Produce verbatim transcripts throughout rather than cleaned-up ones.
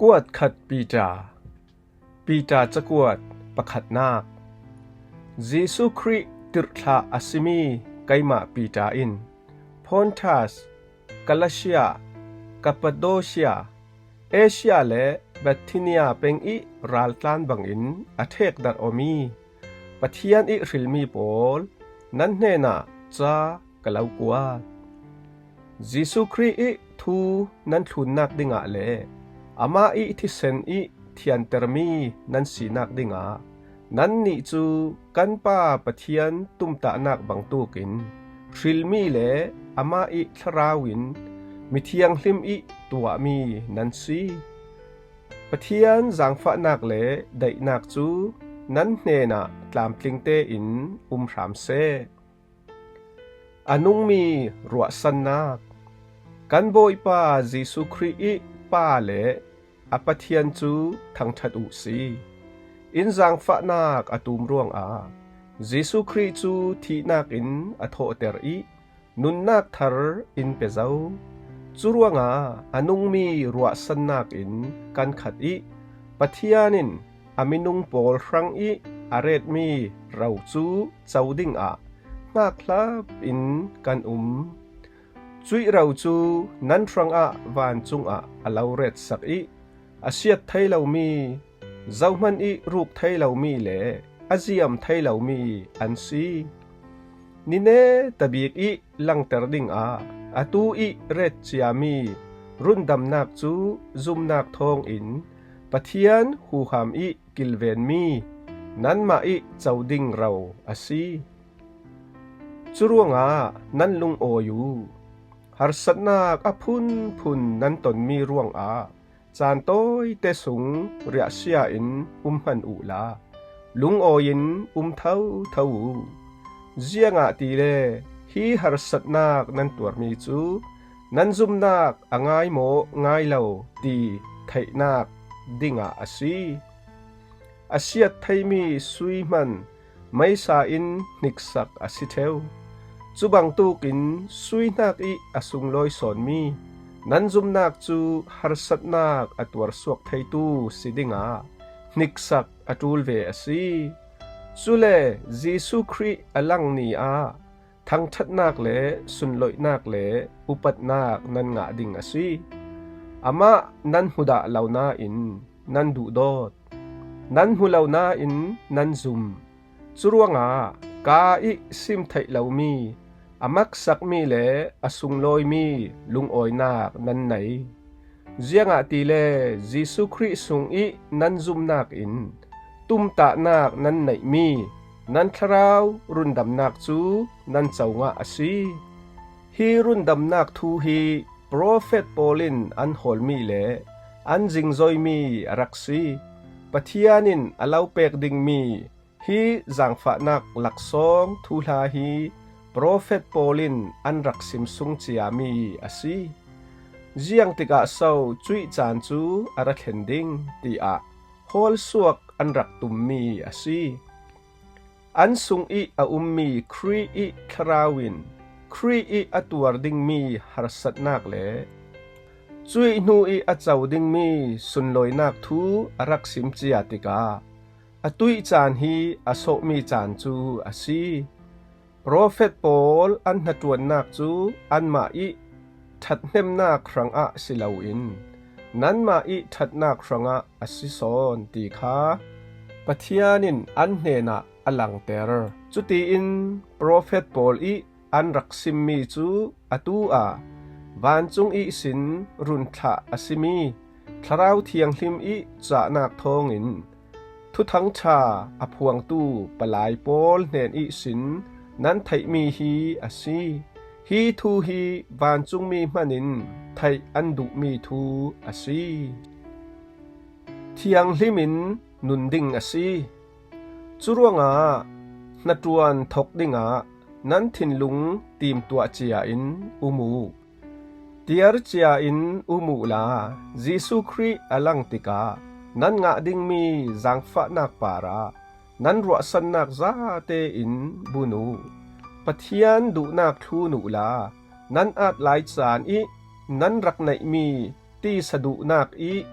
Kuat khat Peter. Peter cakuat pakhatnak. Jesuh Khrih tirhthlah a simi keimah Peter in Pontas, Galatia, Kappadosia, Asia le Bithinia peng ih raltlan bangin a thekdarh awmi Pathian ih hrilmi pawl, nan hnenah ca ka lo kuat. Jesuh Khrih ih thu nan thlunnak dingah le amah ih thisen ih thiantermi nan sinak dingah nannih cu kan Pa Pathian tumtahnak bangtukin hrilmi le amah ih thlarau in mithianghlim ih tuahmi nan si. Pathian zaangfahnak le daihnak cu nan hnenah tlamtling tein um hram seh. A nungmi ruahsannak. Kan Bawipa Jesuh Khrih ih Pa le a Pathian cu thangṭhat uh si. In zaangfahnak a tum ruangah Jesuh Khrih cu thihnak in a thawhter ih nunnak thar in pe zo. Cu ruangah a nungmi ruahsannak in kan khat ih Pathian in a minung pawl hrang ih a retmi ro cu co dingah hngakhlap in kan um. Cuih ro cu nan hrangah vancung ah a lo retsak ih a siat thei lomi, zohman ih ruk thei lomi le a ziam thei lomi an si. Ni neta bik ih langter dingah atu ih ret ciami rundamnak cu zumnak thawngin Pathian huham ih kilvenmi nanmah ih co ding ro a si. Cu ruangah nan lungawi uh. Harsatnak a phunphun nan tonmi ruangah caan tawite sung riahsia in um hman uhla, lungawi in um thotho uh. Ziangahtile hi harsatnak nan tuarmi cu nan zumnak a ngai maw ngai lo ti theihnak dingah a si. A siat theimi sui hman meisa in hniksak a si ṭheu. Cu bangtukin sui hnak ih a sunglawi sawnmi nan zumnak cu harsatnak a tuarsuak theitu si dingah hniksak a ṭul ve a si. Cule Jesuh Khrih a lang ni ah thangṭhatnak le sunloihnak le upatnak nan ngah ding a si. Amah nan hmu dah lo nain nan duhdawt, nan hmu lo nain nan zum. Cu ruangah kaa ih sim theih lomi, a maksakmi le a sunglawimi lungawinak nan nei. Ziangahtile Jesuh Khrih sungih nan zumnak in tumtahnak nan neihmi nan thlarau rundamnak cu nan co ngah a si. Hi rundamnak thu hi profet Paul in an hawlmi le an zingzoimi a rak si. Pathian in a lo pek dingmi hi zaangfahnak laksawng thuhla hi profet Paul in an rak sim sung ciami a si. Ziang tikah so cuih caan cu a ra thlen ding, tiah hawlsuak an rak tummi a si. An sungih a ummi Khrih ih thlarau in Khrih ih a tuar dingmi harsatnak le cuih hnu ih a co dingmi sunlawinak thu a rak sim cia tikah, atuih caan hi a sawhmi caan cu a si. Profet Paul an hnaṭuannak cu anmah ih ṭhathnemnak hrangah si loin nanmah ih ṭhatnak hrangah a si sawn ti kha Pathian in an hnenah a langter. Cutiin profet Paul ih an rak simmi cu atu ah vancung ihsin runthlah a simi Thlarau Thianghlim ih cahnak thawngin Thuthang ṭha a phuangtu palai pawl hnen ihsin nan theihmi hi a si. Hi thu hi vancungmi hmanin theih an duhmi thu a si. Thianghlim in nun ding a si. Cu ruangah hnaṭuan thok dingah nan thinlung timtuah cia in um uh. Tiar cia in um uhla, Jesuh Khrih a lang tikah nan ngah dingmi zaangfahnak parah nan ruahsannak zate in bun uh. Pathian duhnak thlun uhla, nan at lai caan ih nan rak neihmi tisa duhnak ih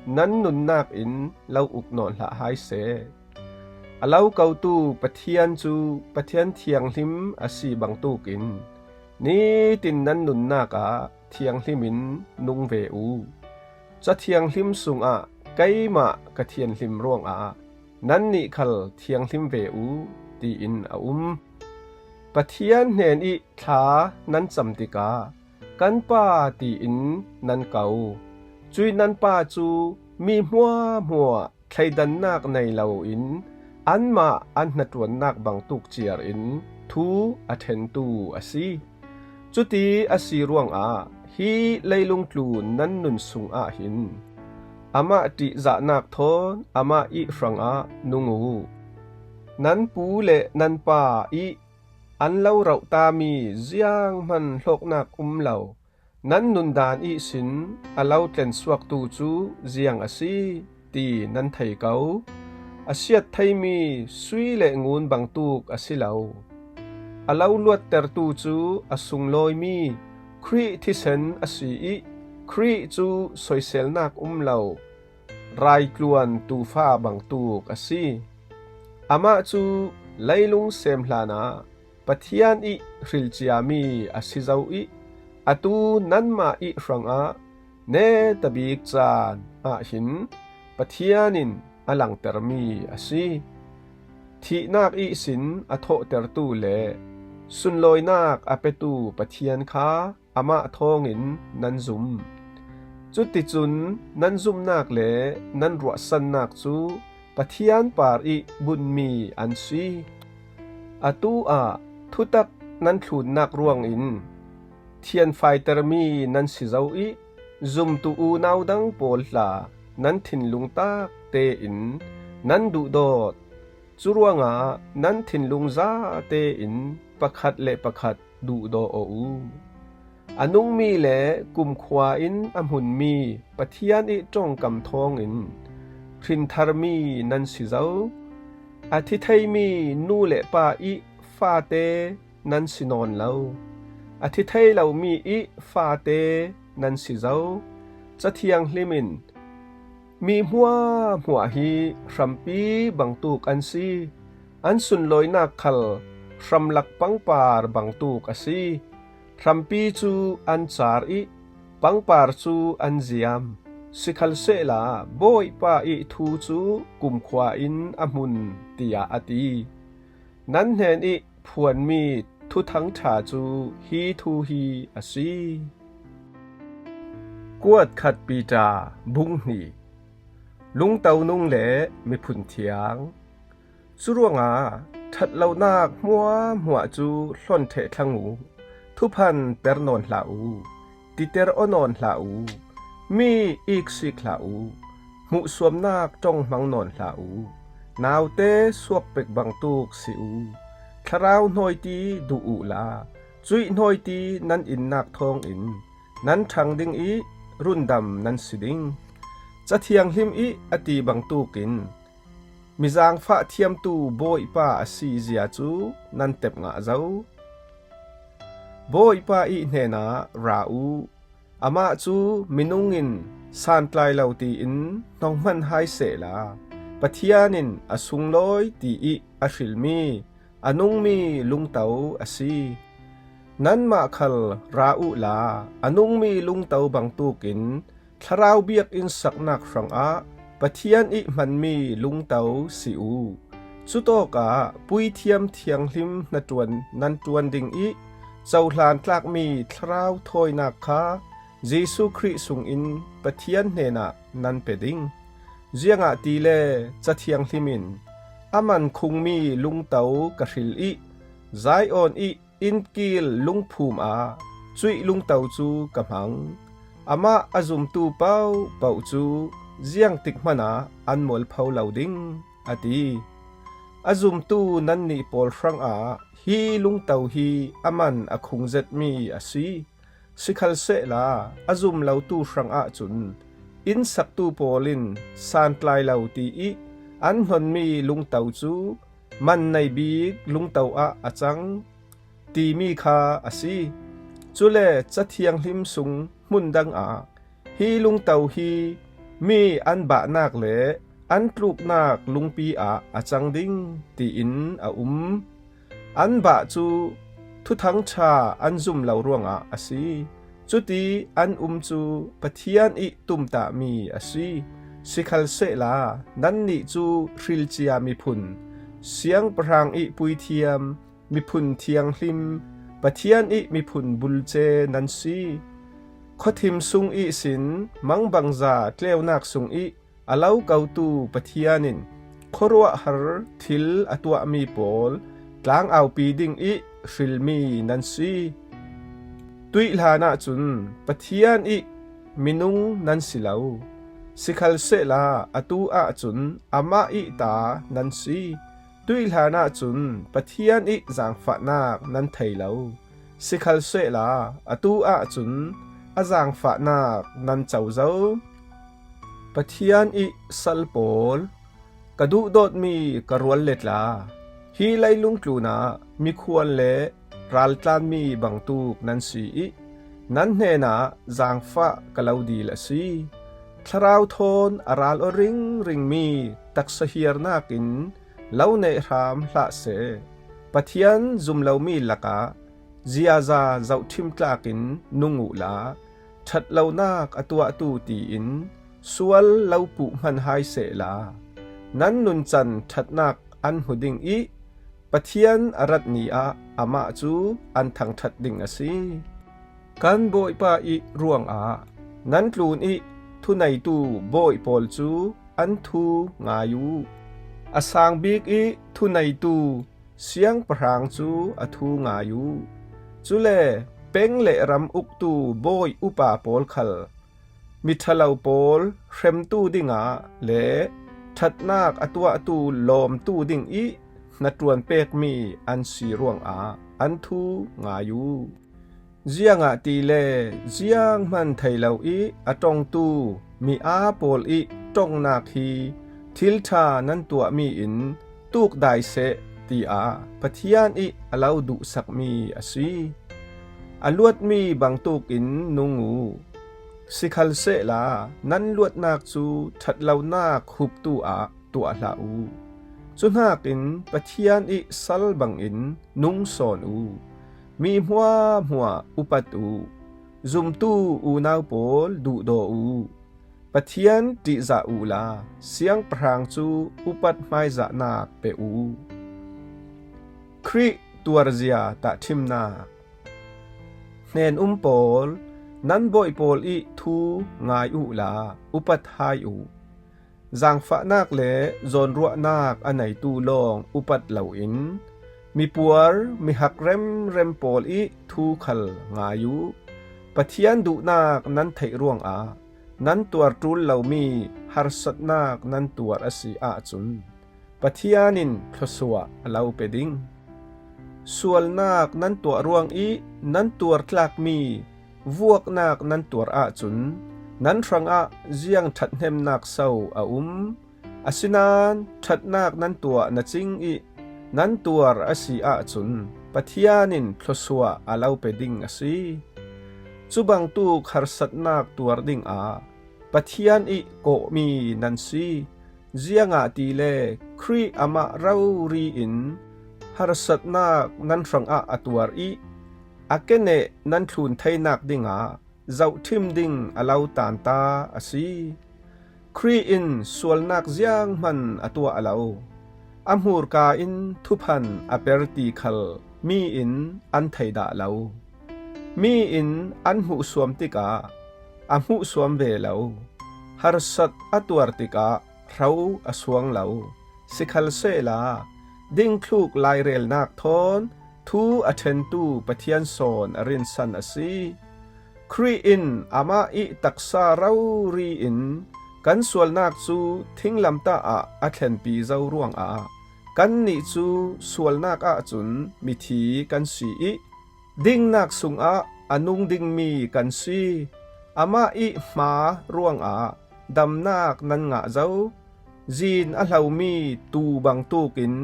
nan nunnak in lo uk nawn hlah hai seh. A lo kotu Pathian cu Pathian thianghlim a si bangtukin nitin nan nunnak ah thianghlim in nung ve u. Ca thianghlim sungah keimah ka thianghlim ruangah nannih khal thianghlim ve u, tiin a um. Pathian hnen ih thla nan cam tikah kan Pa tiin nan ko. Cuih nan Pa cu mi hmuahhmuah thleidannak nei loin anmah an hnaṭuannak bangtuk ciar in thu a ṭhentu a si. Cuti a si ruangah hi leilung tlun nan nun sungah hin amah ṭihzahnak thawn amah ih hrangah nung u. Nan pu le nan pa ih an lo rauhtami zianghman hlawknak um lo nan nundan ihsin a lo tlensuaktu cu ziang a si ti nan thei ko. A siat theimi sui le ngun bangtuk a si lo. A lo luattertu cu a sunglawimi Khrih thisen a si ih Khrih cu soiselnak um lo raitluan tuufa bangtuk a si. Amah cu leilung sem hlanah Pathian ih hrilciami a si zo ih atu nanmah ih hrangah netabik caan ahhin Pathian in a langtermi a si. Thihnak ihsin a thawhtertu le sunlawinak a petu Pathian kha amah thawngin nan zum. Cuticun nan zumhnak le nan ruahsannak cu Pathian par ih bunmi an si. Atu ah thutak nan thlunnak ruangin thianfaitermi nan si zo ih zumtu unau dang pawl tla nan thinlung tak tein nan duhdawt. Curuangah nan thinlung zate in pakhat le pakhat duhdaw aw u. A nungmi le kumkhua in a hmunmi Pathian ih ṭongkam thawngin hrintharmi nan si zo. A thi theimi nu le pa ih fate nan si nawn lo. A thi thei lomi ih fate nan si zo. Ca thianghlim in mi hmuahhmuah hi hrampi bangtuk an si. An sunlawinak khal hramlak pangpar bangtuk a si. Hrampi cu an car ih pangpar cu an ziam. Sikhalsehla Bawipa ih thu cu kumkhua in a hmun, tiah a ti. Nan hnen ih phuanmi thuthang ṭha cu hi thu hi a si. Kuat khat Piter bung hnih. Lungto nung le miphun thiang. Curuangah ṭhat lonak hmuahhmuah cu hlon ṭheh thlang u. Thuphan per nawn hlah u. Titer aw nawn hlah u. Mi iksik hlah u. Hmuhsuamnak ṭong hmang nawn hlah u. Naute suak pek bangtuk si u. Thlarau hnawiti duh uhla cuih hnawiti nan innak thawngin nan ṭhang ding ih rundam nan si ding. Ca thianghlim ih a ti bangtukin mi zaangfah thiamtu Bawipa a si zia cu nan tep ngah zo. Bawipa ih hnenah ra u. Amah cu minung in santlai lo tiin hnonghman hai sehla Pathian in a sunglawi ti ih a hrilmi a nungmi lungto a si. Nanmah khal ra uhla a nungmi lungto bangtukin thlarau biakinn saknak hrangah Pathian ih hmanmi lungto si u. Cutawkah puithiam thianghlim hnaṭuan nan ṭuan ding ih cohlan tlakmi thlarau thawinak kha Jesuh Khrih sungin Pathian hnenah nan pe ding. Ziangahtile Ca Thianghlim in a man khungmi lungto ka hril ih Zion ih innkil lungphum ah cuih lungto cu ka hmang. Amah a zumtu paohpaoh cu ziangtik hmanah an mualpho lo ding, a ti. A zumtu nannih pawl hrangah hi lungto hi a man a khung zetmi a si. Sikhalsehla a zum lotu hrangah cun innsaktu pawl in santlai lo ti ih an hnonmi lungto cu man nei bik lungto ah a cang timi kha a si. Cule Ca Thianghlim sung hmun dangah hi lungto hi mi an bahnak le an tluknak lungpi ah a cang ding, tiin a um. An bah cu Thuthang ṭha an zum lo ruangah a si. Cuti an um cu Pathian ih tumtahmi a si. Sikhalsehla nannih cu hrilcia miphun, siangpahrang ih puithiam, miphun thianghlim, Pathian ih miphun bulce nan si. Khuathim sung ihsin mangbangza tleunak sungih a lo kotu Pathian in khuaruahhar thil a tuahmi pawl tlangaupi dingih hrilmi nan si. Tuih hlanah cun Pathian ih minung nan si lo, sikhalsehla atu ahcun amah ih ta nan si. Tuih hlanah cun Pathian ih zaangfahnak nan thei lo, sikhalsehla atu ahcun a zaangfahnak nan co zo. Pathian ih sal pawl, ka duhdawtmi ka rual le tla, hi leilung tlunah mikhual le raltlanmi bangtuk nan si ih nan hnenah zaangfah ka lo dil a si. Thlarau thawn a ral aw ringringmi taksa hiarnak in lo nehhram hlah seh. Pathian zum lomi lakah ziaza zohṭhim tlakin nung uhla, ṭhat lonak a tuahtu tiin sual lo puh hman hai sehla, nan nuncan ṭhatnak an hmu ding ih Pathian a rat ni ah amah cu an thangṭhat ding a si. Kan Bawipa ih ruangah nan tlun ih thuneitu bawi pawl cu an thu ngai uh. A sang bik ih thuneitu siangpahrang cu a thu ngai uh. Cule peng le ram uktu bawi upa pawl khal miṭhalo pawl hremtu dingah le ṭhatnak a tuahtu lawmtu dingih hnaṭuan pekmi an si ruangah an thu ngai uh. Ziangahtile zianghman thei lo ih a ṭongtu mi aa pawl ih ṭongnak hi thil ṭha nan tuahmi in tukdai seh, tiah Pathian ih a lo duhsakmi a si. A luatmi bangtuk in nung uh. Sikhalsehla nan luatnak cu ṭhat lonak huptu ah tuah hlah uh. Cuhnakin Pathian ih sal bangin nung sawn uh. Mi hmuahhmuah upat uh. Zumtu unau pawl duhdaw uh. Pathian ṭihzah uhla siangpahrang cu upat hmaizahnak pe uh. Khrih tuarzia tahṭhimnak. Hnen-um pawl, nan bawi pawl ih thu ngai uhla upat hai uh. Zaangfahnak le zawnruahnak a neitu lawng upat loin mipuar mihak remrem pawl ih thu khal ngai uh. Pathian duhnak nan theih ruangah nan tuar ṭul lomi harsatnak nan tuar a si ahcun Pathian in thluasuah a lo pe ding. Sualnak nan tuah ruangih nan tuar tlakmi vuaknak nan tuar ahcun nan hrangah ziang ṭhathnemnak so a um? Asinain ṭhatnak nan tuah na cing ih nan tuar a si ahcun Pathian in thluasuah a lo pe ding a si. Cu bangtuk harsatnak tuar dingah Pathian ih kawhmi nan si. Ziangahtile Khrih amah rori in harsatnak nan hrangah a tuar ih a keneh nan thlun theinak dingah zohṭhim ding a lo tanta a si. Khrih in sualnak zianghman a tuah lo. A hmurka in thuphan a per ti khal mi in an thei dah lo. Mi in an hmuhsuam tikah a hmuhsuam ve lo. Harsat a tuar tikah hro a suang lo. Sikhalsehla dingthluk lairelnak thawn thu a ṭhentu Pathian sawn a rinsan a si. Khrih in amah ih taksa rori in kan sualnak cu thinglamtah ah a thlenpi zo ruangah kannih cu sualnak ahcun mithi kan si ih dingnak sungah a nung dingmi kan si. Amah ih hma ruangah damnak nan ngah zo. Zin a hlomi tuu bangtukin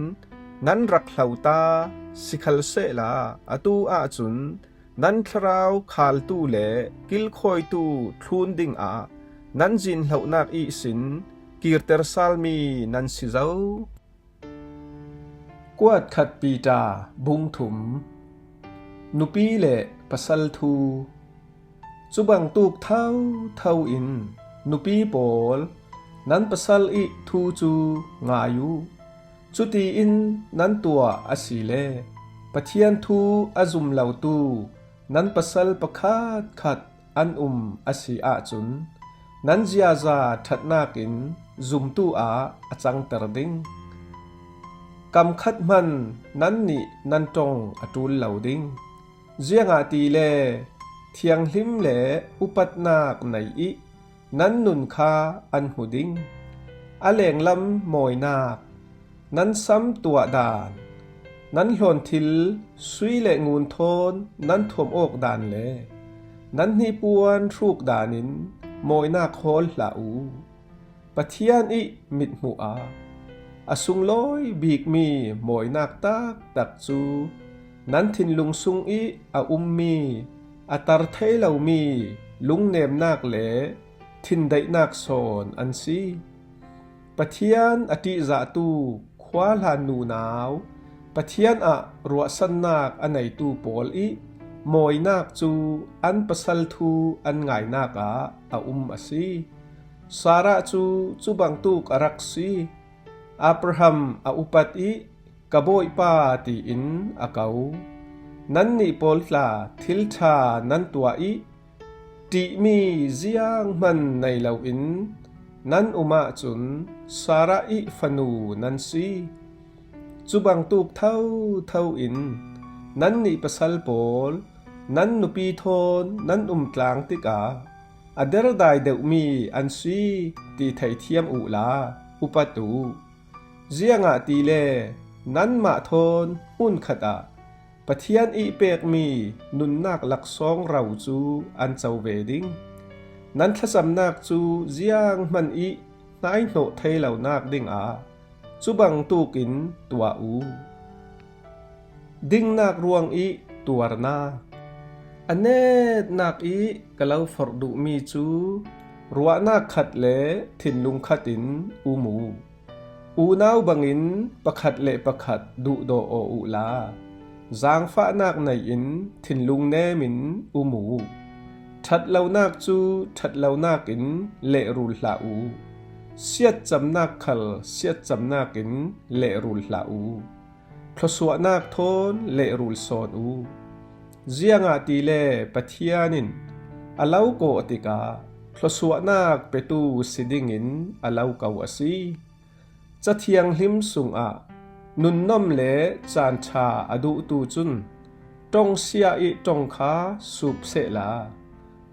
nan rak hlota, sikhalsehla atu ahcun nan thlarau khaltu le kilkhawitu thlun dingah nan zinhlonak ihsin kirter salmi nan si zo. Kuat khat Peter bung thum. Nupi le pasal thu. Cubangtuk thotho in nupi pawl, nan pasal ih thu cu ngai uh. Cutiin nan tuah asile Pathian thu a zum lotu nan pasal pakhatkhat an um a si ahcun, nan ziaza ṭhatnak in zumtu ah a cangter ding. Kam khat hman nannih nan ṭong a ṭul lo ding. Ziangahtile thianghlim le upatnak nei ih nan nun kha an hmu ding. A lenglam mawinak, nan sam tuah dan, nan hlawnthil sui le ngun thawn nan thuam awk dan le nan hnipuan hruk dan in mawinak hawl hlah uh. Pathian ih mithmuh ah a sunglawi bikmi mawinak taktak cu nan thinlung sung ih a ummi, a tar thei lomi lungnemnak le thindaihnak sawn an si. Pathian a ṭihzahtu khuahlan nunau, Pathian ah ruahsannak a neitu pawl ih mawinak cu an pasal thu an ngainak ah a um a si. Sarah cu cubangtuk a rak si. Abraham a upat ih, "Ka bawipa," tiin a ko. Nannih pawl tla thil ṭha nan tuah ih ṭihmi zianghman nei loin nan um ahcun Sarah ih fanu nan si. Cubangtuk thotho in nannih pasal pawl nan nupi thawn nan um tlang tikah a derdai deuhmi an si ti theithiam uhla upat uh. Ziangahtile nanmah thawn hmunkhat ah Pathian ih pekmi nunnak laksawng ro cu an co ve ding. Nan thlacamnak cu zianghman ih hnaihnawh thei lonak dingah cubangtuk in tuah uh. Dingnak ruang ih tuarnak. A netnak ih ka lo forh duhmi cu ruahnak khat le thinlung khat in um uh. Unau bangin pakhat le pakhat duhdaw aw uhla, zaangfahnak nei in thinlung nem in um uh. Ṭhat lonak cu ṭhat lonak in lehrul hlah uh. Siatcamnak khal siatcamnak in lehrul hlah uh. Thluasuahnak thawn lehrul sawn uh. Ziangahtile Pathian in a lo kawh tikah thluasuahnak petu si dingin a lo ko a si. Ca thianghlim sungah nunnom le caan ṭha a duhtu cun ṭongsia ih ṭong kha sup sehla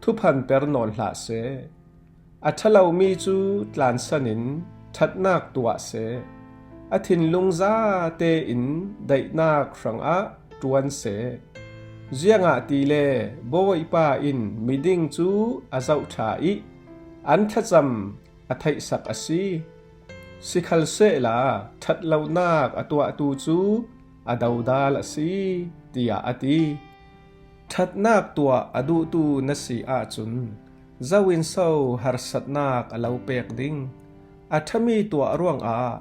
thuphan per nawn hlah seh. A ṭha lomi cu tlansan in ṭhatnak tuah seh. A thinlung zate in daihnak hrangah ṭuan seh. Ziangahtile Bawipa in miding cu a zohṭha ih an thlacam a theihsak a si. Sikhalsehla ṭhat lonak a tuahtu cu a dodal a si, tiah a ti. Ṭhatnak tuah a duhtu na si ahcun zo in so harsatnak a lo pek ding? A ṭhami tuah ruangah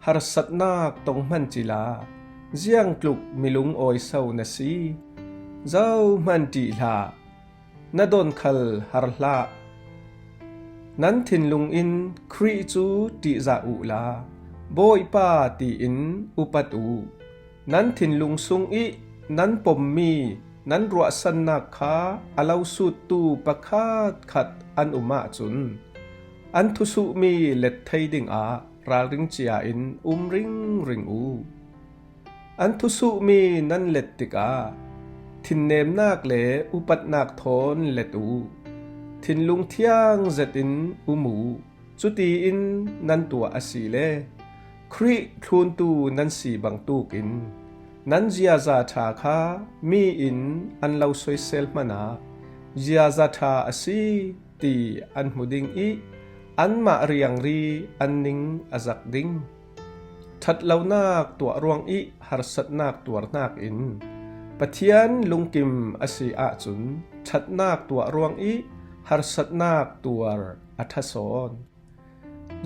harsatnak tong hman cila ziangtluk milung awi so na si? Zohman ṭih hlah, na don khal har hlah. Nan thinlung in Khrih cu ṭihzah uhla, Bawipa tiin upat uh. Nan thinlung sung ih nan pommi nan ruahsannak kha a lo suttu pakhatkhat an um ahcun an thusuhmi let thei dingah ralring cia in um ringring uh. An thusuhmi nan let tikah thinnemnak le upatnak thawn let uh. Thinlung thiang zetin um uh. Cutiin nan tuah asile Khrih thluntu nan si bangtukin nan ziaza ṭha kha mi in an lo soisel hmanah ziaza ṭha a si ti an hmu ding ih anmah riangri an ning a zak ding. Ṭhat lonak tuah ruangih harsatnak tuarnak in Pathian lungkim a si ahcun ṭhatnak tuah ruangih harsatnak tuar a ṭha sawn.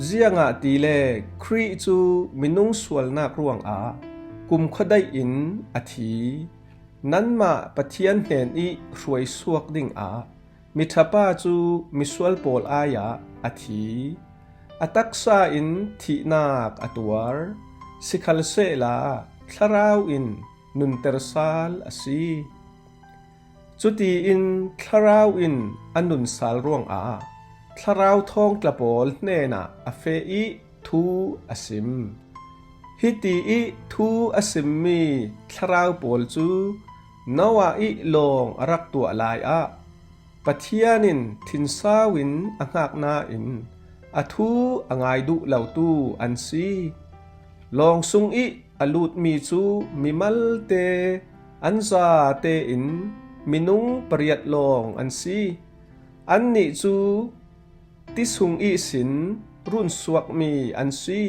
Ziangahtile Khrih cu minung sualnak ruangah kumkhua daihin a thi. Nanmah Pathian hnen i hruaisuak dingah miṭhapa cu misual pawl ai-ah a thi. A taksa in thihnak a tuar, sikhalsehla thlarau in nunter sal a si. Cutiin thlarau in a nun sal ruangah thlarau thawngtla pawl hnenah a feh i thu a sim. Hiti i thu a simmi thlarau pawl cu Noah i lawng a rak tuah lai ah Pathian in thinsau in a hngak nain a thu a ngai duh lotu an si. Lawng sung i a lutmi cu mimalte an zate in minung pariat lawng an si. Annih cu ti sung ihsin runsuakmi an si.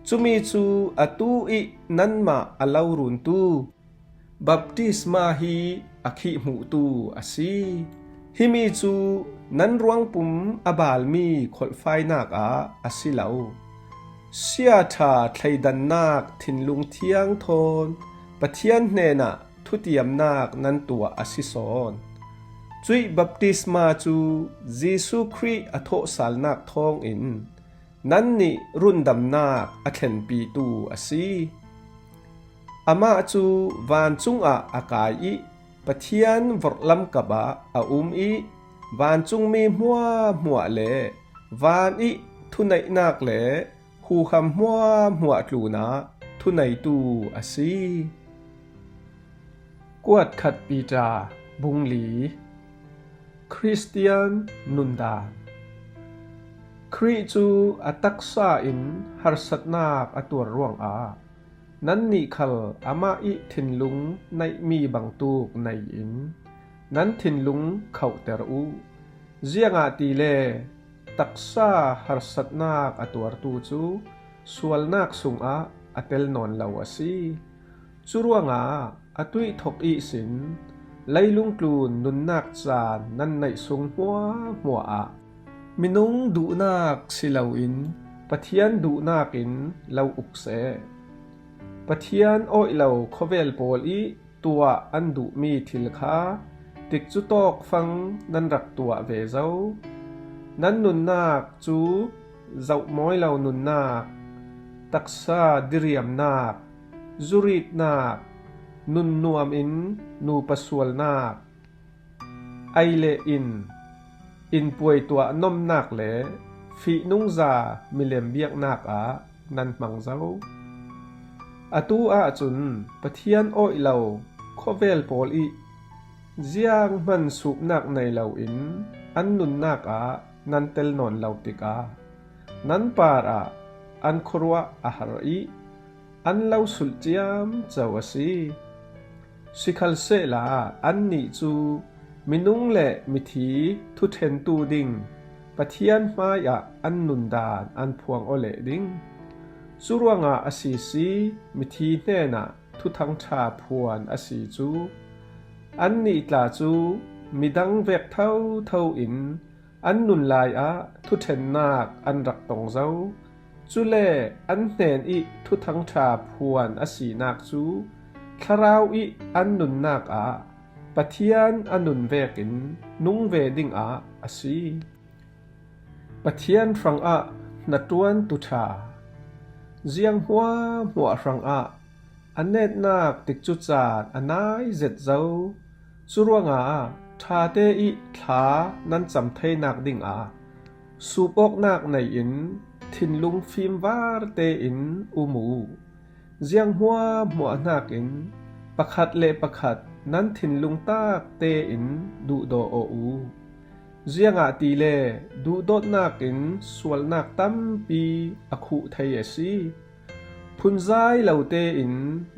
Cumi cu atu i nanmah a lo runtu baptisma hi a khihhmuhtu a si. Himi cu nan ruangpum a balmi kholhfainak ah a si lo. Siaṭha thleidannak thinlung thiang thawn Pathian hnenah thutiamnak nan tuah a si sawn. Cuih baptisma cu Jesuh Khrih a thawhsalnak thawngin nannih rundamnak a thlenpitu a si. Amah cu vancung ah a kai i Pathian vorhlam kapah a um i vancungmi hmuahhmuah le van i thuneihnak le huham hmuahhmuah tlunah thuneitu a si. Kuatkhat Peter bungli. Khristian nundan. Khrih cu a taksa in harsatnak a tuar ruangah nannih khal amah i thinlung neihmi bangtuk nei-in nan thinlung khohter uh. Ziangahtile taksa harsatnak a tuartu cu sualnak sungah a tel nawn lo a si. Curuangah a tuihthok ihsin leilung tlun nunnak caan nan neih sung hmuahhmuah ah minung duhnak si loin Pathian duhnak in lo uk seh. Pathian awih lo khawvel pawl i tuah an duhmi thil kha tikcu tawkfang nan rak tuah ve zo. Nan nunnak cu zohmawi lo nunnak, taksa diriamnak, zuritnak, nunnuam in nupa sualnak, ei le in, innpuai tuah nomnak le fihnungza milem biaknak ah nan hmang zo. Atu ahcun Pathian awih lo khawvel pawl i zianghman supnak nei loin an nunnak ah nan tel nawn lo tikah nan parah an khuaruah a har i an lo sulh ciamco a si. Sikhalsehla annih cu minung le mithi thuṭhentu ding Pathian hmaiah an nundan an phuang aw leh ding. Curuangah a sisi mithi hnenah Thuthang ṭha phuan a si cu annih tla cu midang vek thotho in an nun lai ah thuṭhennak an rak tong zo. Cule an hnen i Thuthang ṭha phuan a sinak cu thlarau i an nunnak ah Pathian a nun vekin nung ve dingah a si. Pathian hrangah hnaṭuantu ṭha. Ziang hmuahhmuah hrangah a netnak tikcu caan a nai zet zo. Curuangah ṭhate i thla nan cam theinak dingah supawknak nei-in thinlung fimvar tein um uh. Ziang hmuahhmuah hnakin pakhat le pakhat nan thinlung tak tein duhdaw aw uh. Ziangahtile duhdawtnak in sualnak tampi a khuh thei a si. Phunzai lo tein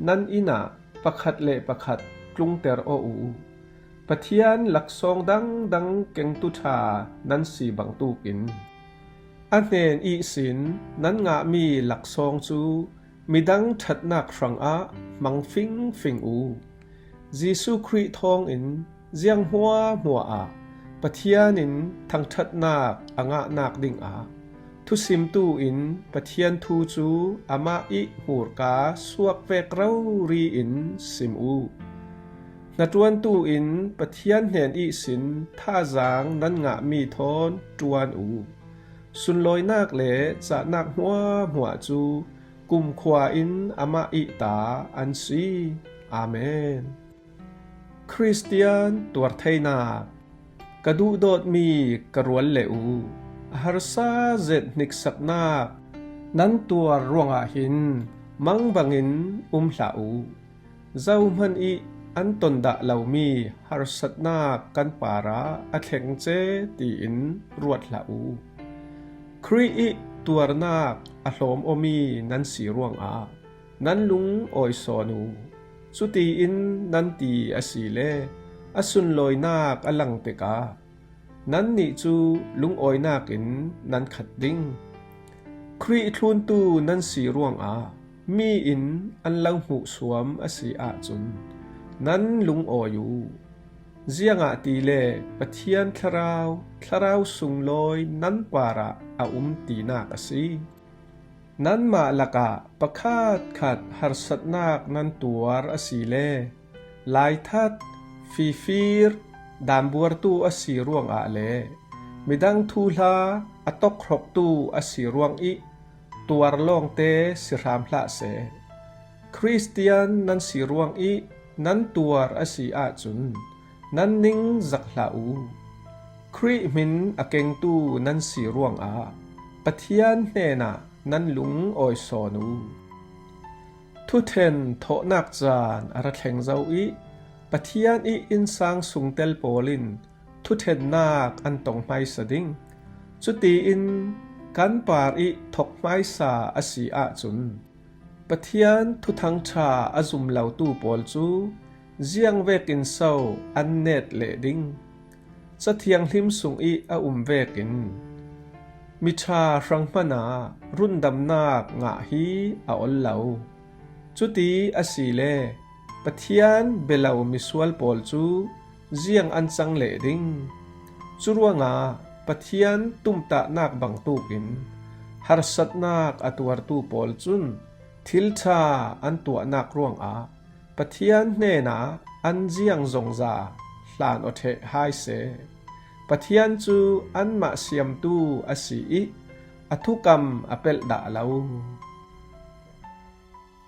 nan inn ah pakhat le pakhat tlungter aw uh. Pathian laksawng dangdang kengtu ṭha nan si bangtukin a hnen ihsin nan ngahmi laksawng cu midang ṭhatnak hrangah hmang fingfing uh. Jesuh Khrih thawngin ziang hmuahhmuah ah Pathian in thangṭhatnak a ngahnak dingah thusimtu in Pathian thu cu amah ih hmurka suak vek rori in sim u. Hnaṭuantu in Pathian hnen ihsin thazaang nan ngahmi thawn ṭuan u. Sunlawinak le cahnak hmuahhmuah cu kumkhua in amah ih ta an si. Amen. Khristian tuartheinak. Ka duhdawtmi ka rual le u, a harsa zet hniksaknak nan tuar ruangah hin mang bangin um hlah u. Zohman ih an ton dah lomi harsatnak kan parah a thleng ce tiin ruat hlah u. Khrih ih tuarnak a hlawm awmi nan si ruangah nan lungawi sawn u. Cutiin nan ti asile a sunlawinak a lang tikah nannih cu lungawinak in nan khat ding. Khrih thluntu nan si ruangah mi in an lo hmuhsuam a si ahcun nan lungawi u. Ziangahtile Pathian Thlarau, thlarau sunglawi nan parah a um tinak a si. Nanmah lakah pakhatkhat harsatnak nan tuar asile laithat, fifir, dambuartu a si ruangah le midang thuhla a tokhrawktu a si ruang ih tuar lawngte si hram hlah seh. Khristian nan si ruang ih nan tuar a si ahcun nan ning zak hlah u. Khrih hmin a kengtu nan si ruangah Pathian hnenah nan lungawi sawn u. Thuṭhen thawhnak caan a ra thleng zo ih Pathian ih innsang sungtel pawl in thuṭhennak an tong hmaisa ding. Cutiin kan par ih thok hmaisa a si ahcun Pathian Thuthang ṭha a zum lotu pawl cu ziang vekin so an net leh ding? Ca Thianghlim sungih a um vekin miṭha hrang hmanah rundamnak ngah hi a ol lo. Cuti asile Pathian bia lo misual pawl cu ziang an cang leh ding? Cu ruangah Pathian tumtahnak bangtukin harsatnak a tuartu pawl cun thil ṭha an tuahnak ruangah Pathian hnenah an ziang zongza hlan aw ṭheh hai seh. Pathian cu anmah siamtu a si ih a thukam a pelh dah lo.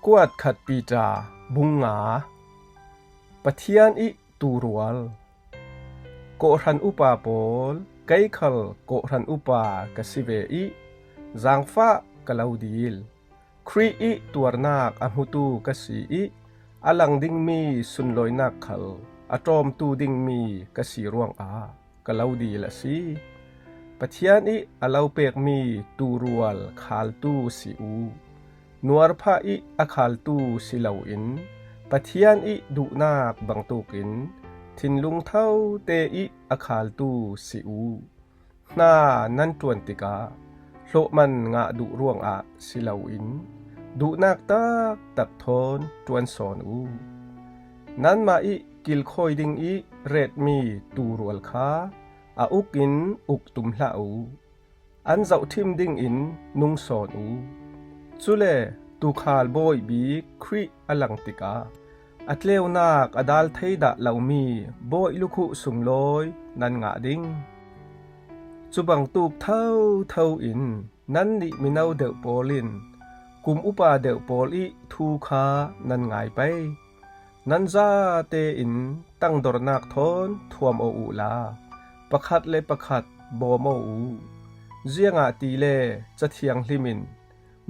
Kuatkhat Piter bung nga. Pathian ih tuurual. Kawhhran upa pawl, kei khal kawhhran upa ka si ve ih zaangfah ka lo dil. Khrih ih tuarnak a hmutu ka si ih a lang dingmi sunlawinak khal a ṭawmtu dingmi ka si ruangah ka lo dil a si. Pathian ih a lo pekmi tuurual khaltu si u. Nuarphah ih a khaltu si loin Pathian ih duhnak bangtukin thinlung thote ih a khaltu si u. Hna nan ṭuan tikah hlawhman ngah duh ruangah si loin duhnak taktak thawn ṭuan sawn u. Nanmah ih kilkhawi ding ih retmi tuurual kha a uk in uk tum hlah u. An zohṭhim dingin nung sawn u. Cule tuukhal bawi bik Khrih a lang tikah a tleunak a dal thei dah lomi bawi lukhuh sunglawi nan ngah ding. Cu bangtuk thotho in nannih mino deuh pawl in kum upa deuh pawl ih thu kha nan ngai pei. Nan zatein tangdornak thawn thuam aw uhla pakhat le pakhat bawm aw uh. Ziangahtile Ca Thianghlim in,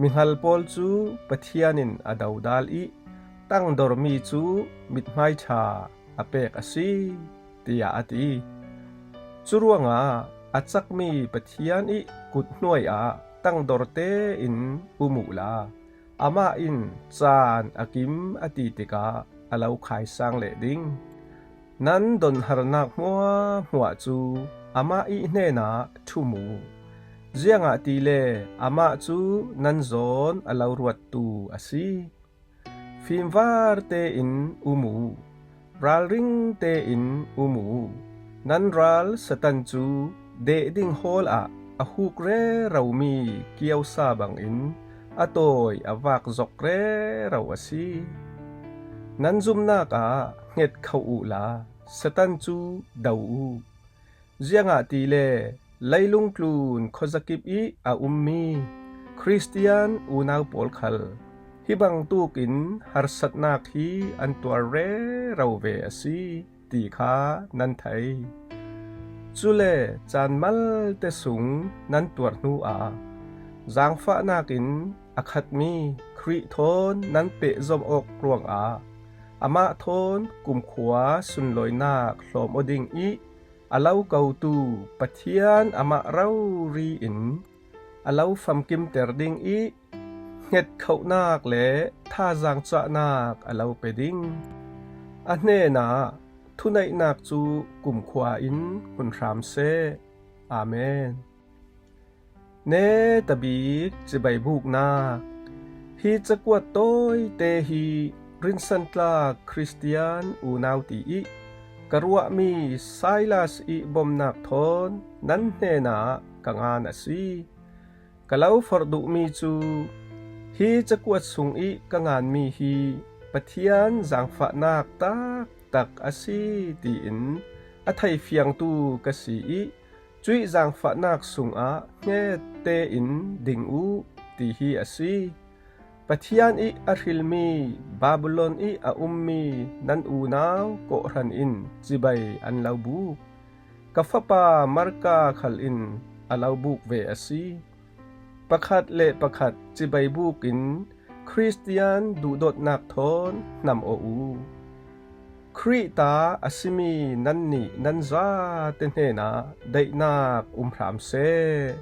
"Mihngal pawl cu Pathian in a dodal ih tangdormi cu mithmai ṭha a pek a si," tiah a ti. Cu ruangah a cakmi Pathian ih kut hnuai ah tangdor tein um uhla, amah in caan a kim a ti tikah a lo khaisang leh ding. Nan donharnak hmuahhmuah cu amah ih hnenah ṭhum uh, ziangahtile amah cu nan zawn a lo ruattu a si. Fimvar tein um uh, ralring tein um uh, Nan ral Satan cu deh ding hawl ah a huk reromi kiosa bangin a tawi a vak zok rero a si. Nan zumnak ah hnget khoh uhla Satan cu do uh. Ziangahtile leilung tlun khuazakip ih a ummi Khristian unau pawl khal hi bangtuk in harsatnak hi an tuar rero ve a si ti kha nan thei. Cule caan malte sung nan tuar hnu ah zaangfahnak in a khatmi Khrih thawn nan pehzom awk ruangah amah thawn kumkhua sunlawinak hlawm aw ding ih a lo kotu Pathian amah rori in a lo famkimter ding ih hnget khohnak le thazaang cahnak a lo pe ding. A hnenah thuneihnak cu kumkhua in hun hram seh. Amen. Netabik cibai buknak. Hi cakuat tawite hi rinsantlak Khristian unau ti ih ka ruahmi Silas ih bomnak thawn nan hnenah ka ngan a si. Ka lo forh duhmi cu hi cakuat sung ih ka nganmi hi Pathian zaangfahnak taktak a si tiin a theifiangtu ka si ih cuih zaangfahnak sungah hnget tein ding uh ti hi a si. Pathian ih a hrilmi Babylon ih a ummi nan unau kawhhran in cibai an lo buk. Ka fapa Marka khal in a lo buk ve a si. Pakhat le pakhat cibai bukin Khristian duhdawtnak thawn hnam aw uh. Khrih ta a simi nannih nan zate hnenah daihnak um hram seh.